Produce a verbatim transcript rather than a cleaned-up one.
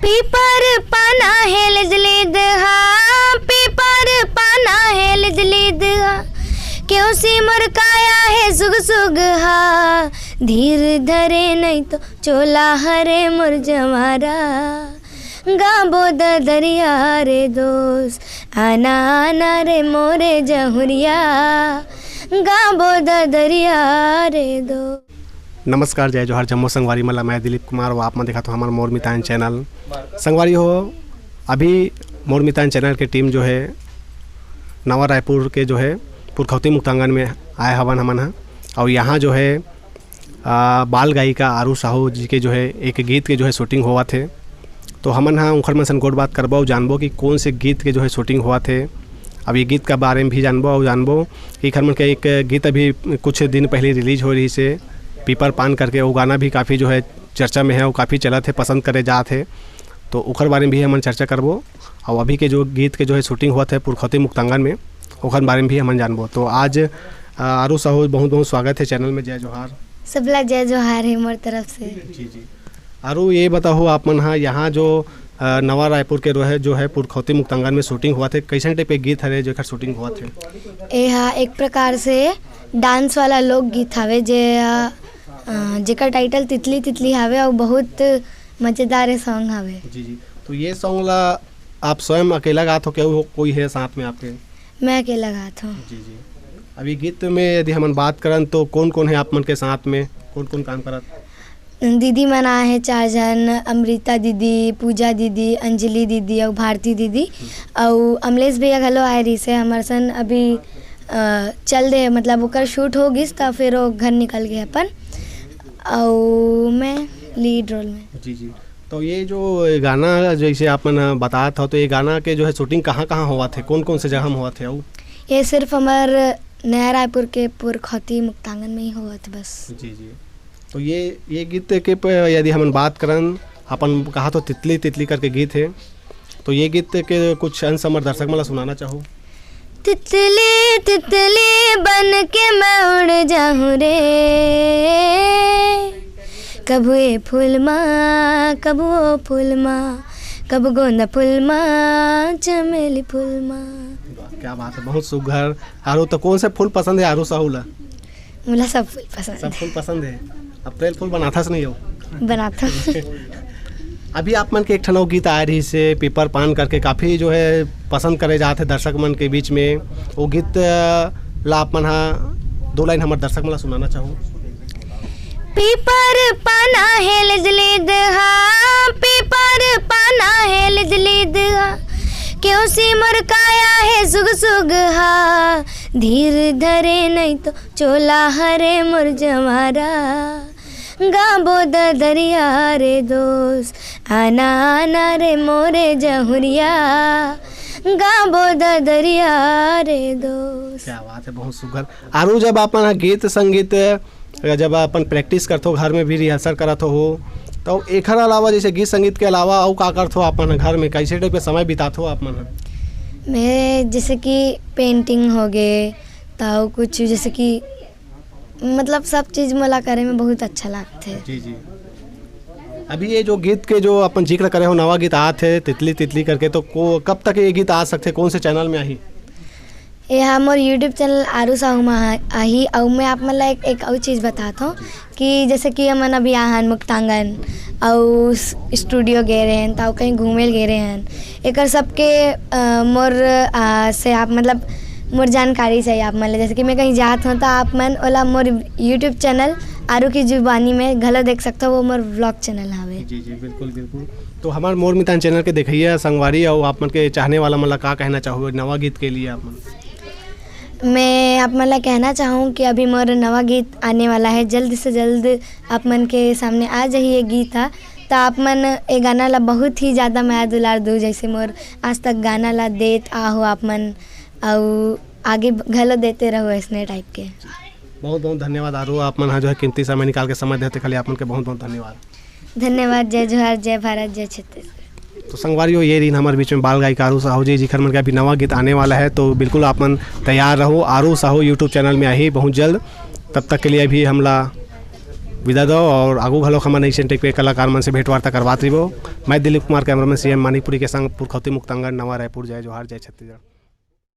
पीपर पाना हे लिदलिद हा, पीपर पाना हे लिदलिद हा, क्यों सी मोर काया हे सुग सुग हा। धीर धरे नहीं तो चोला हरे मोर जवारा, गाबो ददरिया रे दोस, आना आना रे मोरे जहुरिया, गाबो ददरिया रे दोस। नमस्कार, जय जोहार, जम्मो संगवारी मन ला। मैं दिलीप कुमार, अउ आप मन देखत हो हमर मोर मितान चैनल। संगवारी हो, अभी मोर मितान चैनल के टीम जो है नवा रायपुर के जो है पुरखौती मुक्तांगन में आए हवन हमन ह, अउ यहाँ जो है आ, बाल गायिका आरू साहू जी के जो है एक गीत के जो है शूटिंग होवत हे। तो हमन ह उंखर मन सन गोठ बात करबो अउ जानबो कि कौन से गीत के जो है शूटिंग होवत हे। अब ये गीत का बारे में भी जानबो अउ जानबो कि एखर मन के एक गीत अभी कुछ दिन पहले रिलीज हो रही से पीपर पान करके, वो गाना भी काफ़ी जो है चर्चा में है, वो काफ़ी चलत है, पसंद करे जात है। तो ओखर बारे में भी हमन चर्चा करबो। और अभी के जो गीत के जो है शूटिंग होवत है पुरखौती मुक्तांगन में, ओखर बारे में भी हमन जानबो। तो आज आ, आरू साहू, बहुत बहुत स्वागत है चैनल में। जय जोहार। सबला जय जोहार है मोर तरफ से। जी जी। आरू ये बताओ, आप मन हा यहाँ जो आ, नवा रायपुर के रोहे जो है पुरखौती मुक्तांगन में शूटिंग होवत हे, कैसन टाइप के गीत हरे जेकर शूटिंग होवत हे? एहा एक प्रकार से डांस वाला लोकगीत हवे जे आ, आ, जेकर टाइटल तितली तितली हवे अउ बहुत मजेदार सॉन्ग हवे। जी जी। तो ये सॉन्ग ला आप स्वयं अकेला गात हो, क्या कोई है साथ में आपके? मैं अकेला गात हूँ। जी जी। अभी गीत में यदि हमन बात करन तो कौन कौन है आप मन के साथ में, कौन कौन काम करत? दीदी मन आए हैं चार झन, अमृता दीदी, पूजा दीदी, अंजलि दीदी अउ भारती दीदी। अउ अमलेश भैया घलो आए रहिस हे हमर सन। अभी अ, चल दे, मतलब ओकर शूट हो गिस त फिर वो घर निकल गए अपन। अउ मैं लीड रोल में। जी जी। तो ये जो गाना जैसे आप मन बतात हो, तो ये गाना के जो है शूटिंग कहाँ कहाँ होवत है, कौन कौन से जगह में होवत है? अउ ये सिर्फ हमर नया रायपुर के पुरखौती मुक्तांगन में ही होवत बस। जी जी। तो ये ये गीत के प- यदि हमन बात करन, अपन कहा तो तितली तितली करके गीत है, तो ये गीत के कुछ अंश हमर दर्शक मन ला सुनाना चाहो? तितली तितली बन के मैं उड़ जाऊं रे, कभू ए फूल मा, कभू ओ फूल मा, कभू गोंदा फूल मा, चमेली फूल मा। वाह, क्या बात है, बहुत सुघर। आरू तो कौन से फूल पसंद है आरू साहू ला? मोला सब फूल पसंद सब है। फूल पसंद है। अप्रैल फूल बनाथस नहीं हो? बनाथो। अभी आप मन के एक ठन अउ गीत आए रहिस हे पीपर पान करके, काफी जो है पसंद करे जात है दर्शक मन के बीच में। वो गीत अ, ला आप मन हा दो लाइन हमर दर्शक मन ला सुनाना चाहो? पीपर पाना हे लिदलिद हा, पीपर पाना हे लिदलिद हा, क्यों सी मोर काया हे सुग सुग हा। धीर धरे नहीं तो चोला हरे मोर जवारा, गाबो ददरिया रे दोस, आना आना रे मोरे जहुरिया, गाबो ददरिया रे दोस। क्या बात है, बहुत सुघर। आरू जब अपन ह गीत संगीत, जब अपन प्रैक्टिस करथो, घर में भी रिहर्सल करत हो, तो एखर अलावा, जैसे गीत संगीत के अलावा अउ का करथो अपन घर में, कैसे टाइप के समय बिताथो आप मन ह? मैं जैसे कि पेंटिंग हो गए, तो कुछ जैसे कि मतलब सब चीज़ मोला करे में बहुत अच्छा लगथे। जी जी। अभी ये जो गीत के जो अपन जिक्र करे हो, नवा गीत आत है तितली तितली करके, तो को, कब तक ये गीत आ सकथे, कौन से चैनल में आही? ये हा मोर YouTube चैनल आरू साहू मा आही। अउ मैं आप मन ला एक, एक अउ चीज़ बतात हूँ कि जैसे कि हमन अभी आहन मुक्तांगन अउ स-, स्टूडियो गे रहेन, त कहीं घूमे ल गे रहेन, एकर सबके अ, मोर अ, से आप मतलब मोर जानकारी चाहिए आप मन ले। जैसे कि मैं कहीं जात हूँ तो आप मन ओला मोर YouTube चैनल आरू की जुबानी में घलो देख सकते हो, वो मोर व्लॉग चैनल हवे। जी जी, बिल्कुल बिल्कुल। तो हमार मोर मितान चैनल के देखइया संगवारी अउ आप मन के चाहने वाला मन ला का कहना चाहो नवा गीत के लिए आप मन? मैं आप मन ला कहना चाहूँ कि अभी मोर नवा गीत आने वाला है, जल्द से जल्द आप मन के सामने आ जाही ये गीत हा। तो आप मन ये गाना ला बहुत ही ज़्यादा मया दुलार दो, जैसे मोर आज तक गाना ला देत आ हो आप मन, अउ आगे घलो देते रहो ऐसने टाइप के। बहुत बहुत धन्यवाद आरू, आप मन हा जो है कीमती समय निकाल के समय देते खाली आप मन के बहुत बहुत धन्यवाद। धन्यवाद। जय जोहार, जय भारत, जय छत्तीसगढ़। तो संगवारी हो, ये रहिन हमारे बीच में बाल गायिका आरू साहू जी, जिखर मन के अभी नवा गीत आने वाला है, तो बिल्कुल आप मन तैयार रहो। आरू साहू YouTube चैनल में आही बहुत जल्द। तब तक के लिए अभी हमला विदा दो और आगू घलो हमन अइसन टाइप के कलाकार मन से भेंट वार्ता करवात रहिबो। मैं दिलीप कुमार, कैमरामैन सीएम मानिकपुरी के संग पुरखौती मुक्तांगन, नवा रायपुर। जय जोहार, जय छत्तीसगढ़।